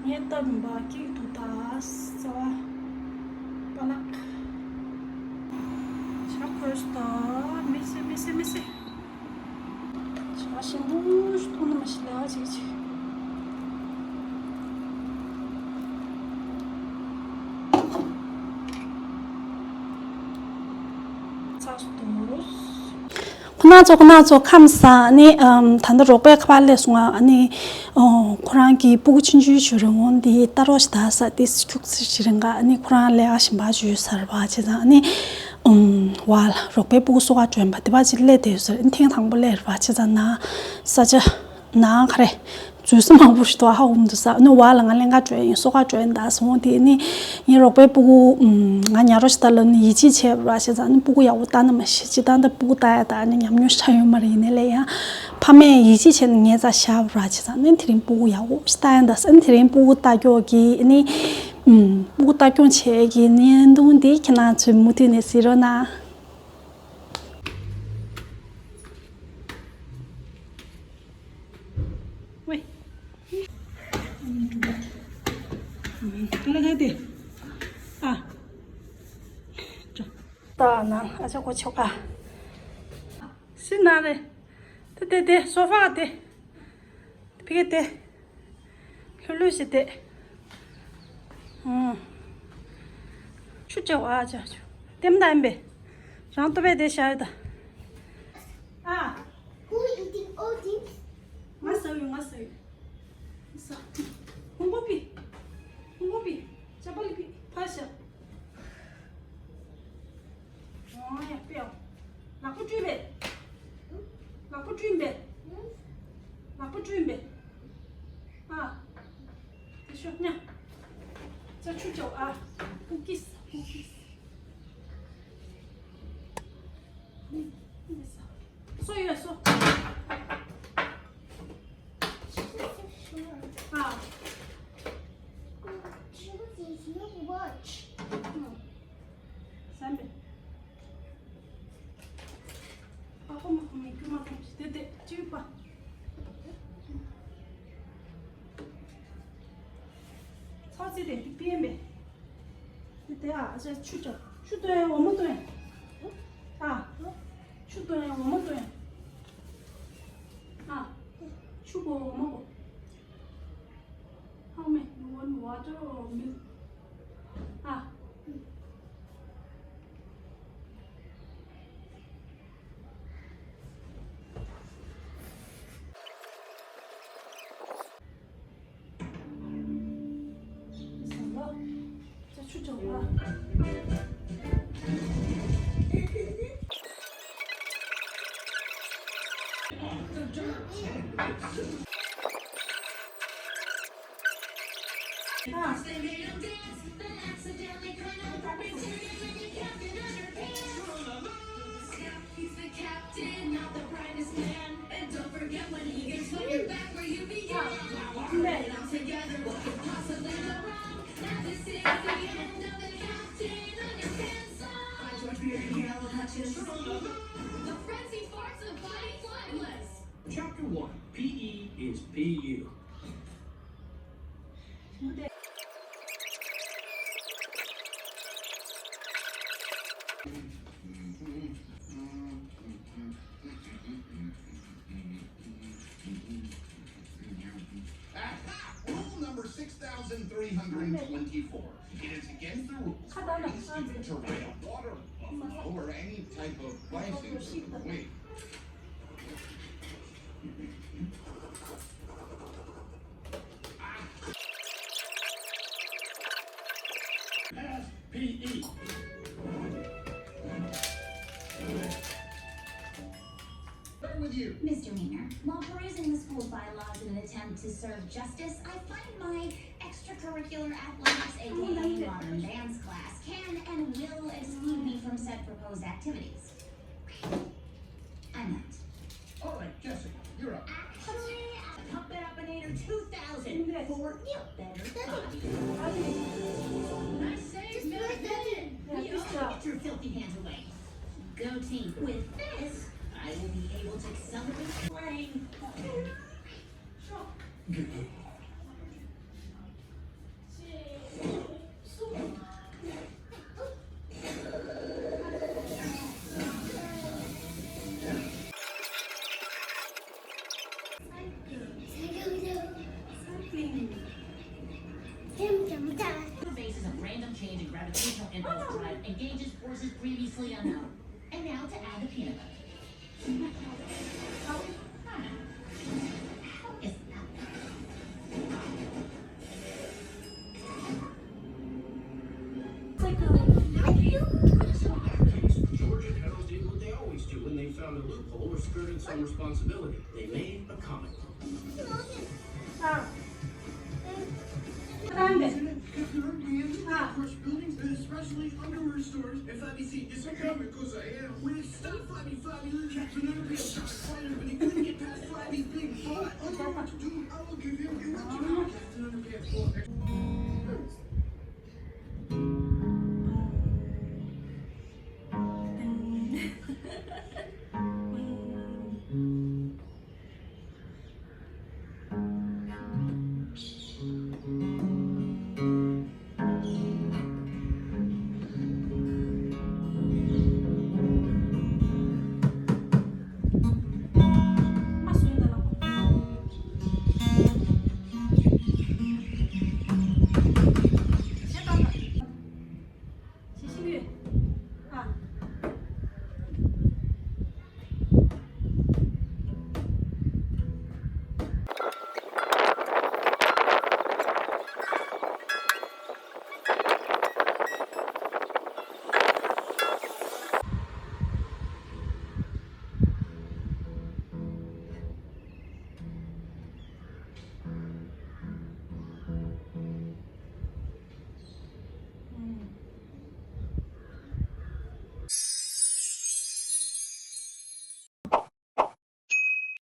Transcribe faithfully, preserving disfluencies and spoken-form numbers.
ངས་བཏབ་མིན་པ་ཀིག་ཏུ་ད་རྩ་བ་པ་ལག་ཤ་འཁོལ་སྟོ། མི་སེ་མི་སེ་མི་སེ། ཤ་ཞིམ་པོ་ཞིག་མཐོང་ན་མ་ཤི་ལ་ཅིག་ཅིག་ཚ་སྟོ། ཁོ་ན་ཚོ་ཁོ་ན་ཚོ་ཁམས་ས་ནི་ཨམ་ད་ལྟ་རོགས་པས་ཁ་པར་སླེབས་སོང་ང་། ཨ་ནི་ཨོ་ཁོ་རང་གི་སྤུ་གུ་ཆུང་ཆུང་ཞིག་རིང་འོང་འདི་ལྟ་རོགས་ཤིག་ད་ས་ཏིས་ཁྱུག་ཙི་ཞིག་རིང་ག་ཨ་ནི་ཁོ་རང་ལས་ཀ་ཞིམ་པ་བྱོས་ཟེར་བ་བྱས་ཙང་ཨ་ནི་ཨམ་བ་ལ་རོགས་པའི་སྤུ་གུ་གསོ་ག་འགྲོ་ཡིན་པ་དེ་བ་ཅིག་སླེབས་བསྡད་ཡོད་ཟེར། ཨ་ནི་ཐེངས་དང་པོ་སླེབས་རེད་བ་བྱས་ཙང་ན་ས་ཆ་ནང་ག་རེ། འཛུལ་ས་མང་པོ་ཞིག་འདུག་ཧ་གོ་མི་འདུག་ས། ཨ་ནི་བ་ལ་ང་ལེན་ག་འགྲོ་ཡིན་སོ་ག་འགྲོ་ཡིན་ད་སོང་དེ་ནི་ངའི་རོགས་པའི་སྤུ་གུ་ང་ཉལ་རོགས་ཤིག་ད་ལབ་ནི་ཡིད་ཆེས་བྱས་པ་ར་བྱས་ཙང་ཨ་ནི་སྤུ་གུ་ཡག་པོ་ལྟ་ན་མ་ཤེས་ཅི་ད་ད་སྤུ་གུ་ལྟ་ཡ་ད་ཨ་ནི་ཉམས་མྱོང་ཤ་ཡོད་མ་རེད། ཡིན་ནའི་ལས་ཡང་ཕ་མས་ཡིད་ཆེས་བྱས་ནས་ངའི་རྩ་བཞག་པ་ར་བྱས་ཙང་ཨ་ནི་དེ་རིང་སྤུ་གུ་ཡག་པོ་ཞིག་ལྟ་ཡ་ད་ས། ཨ་ནི་དེ་རིང་སྤུ་གུ་ལྟ་སྐྱོག་གི་ཨ་ནི་སྤུ་གུ་ལྟ་སྐྱོང་བྱེད་ཀྱི་བརྙན་ཐུང་འདི་ཁྱེད་རང་ཚོས་མུ་མཐུད་ནས་གཟིགས་རོགས་གནང་། ཝེ། ཀ་ལ་ག་དེ། ཨ། ཅོ། ད་ན་ཨ་ཅག་གོ་ཆོག་ག་སི་ན་རེ། དེ་དེ་དེ་སོ་ཕ་དེ། ཕི་གེ་དེ། ལྷོད་ལྷོད་བྱེད་དེ། ཨང་། ཆུ་ཅོག་ཨ་ཅག་ཆུ། ལྟེམ་ད་ཨེམ་པེ། རང་ལྟོ་བས་དེ་བྱ་ཡོད་ད། ཨ། Who eating all this? ང་ཟ་ཡོད་ང་ཟ་ཡོད། ཟ། ཧོང་པོ་པི། ཧོང་པོ་པི། ཅ་པ་ལི་པི། ཕ་ཤ། ཨོ་ཡ་པེའོ། ལག་པ་བཀྲུས་པས། ལག་པ་བཀྲུས་པས། ལག་པ་བཀྲུས་པས། ཨ། དེ་ཤོག་ཉ། ཅ་ཆུ་ཅོག་ཨ། ཀུ་ཀིས་ཀུ་ཀིས། སོ་ཡོད་སོ། ཨ། ཟམ་པའི། ཨ་ཁོ་མ་ཁོ་མི་རྒྱུ་མ་ཐམས་ཅད་དེ་དེ་ཅི་པ། ཚོགས་རྩིས་དེ་དེ་པིན་པས། དེ་དེ་ཨ་ཅག་ཆུ་ཅོག་ཆུ་བཏོན་འོ་མ་བཏོན། ཨ། ཆུ་བཏོན་འོ་མ་བཏོན། ཨ། ཆུ་གོ་འོ་མ་གོ། How many? You want water or milk? Ah. Chapter one, P E is P U. Aha! Rule number six thousand three hundred twenty-four. It is against the rules for any student to ride a water buffalo or any type of bicycle. Wait. Pass P E. Misdemeanor. While perusing the school's bylaws in an attempt to serve justice, I find my extracurricular athletics, aka modern dance class, can and will exclude me from said proposed activities. I'm out. All right, Jessica, you're up. Actually, I pump it up an eight or two thousand for your better body. I say, Mister Get your filthy hands away. Go team. With this, I will be able to accelerate playing. Basis of random change in gravitational impulse drive engages forces previously unknown. And now to add the peanut butter. How is that? Georgia Petals did what they always do when they found a loophole or skirted some responsibility. They made a comic book. If you're in buildings, especially underwear stores, if I be seen, it's a comic 'cause I am. With stuff, I be funny, catching every shot, fighter, but he couldn't get past Flappy's big butt. All you want to do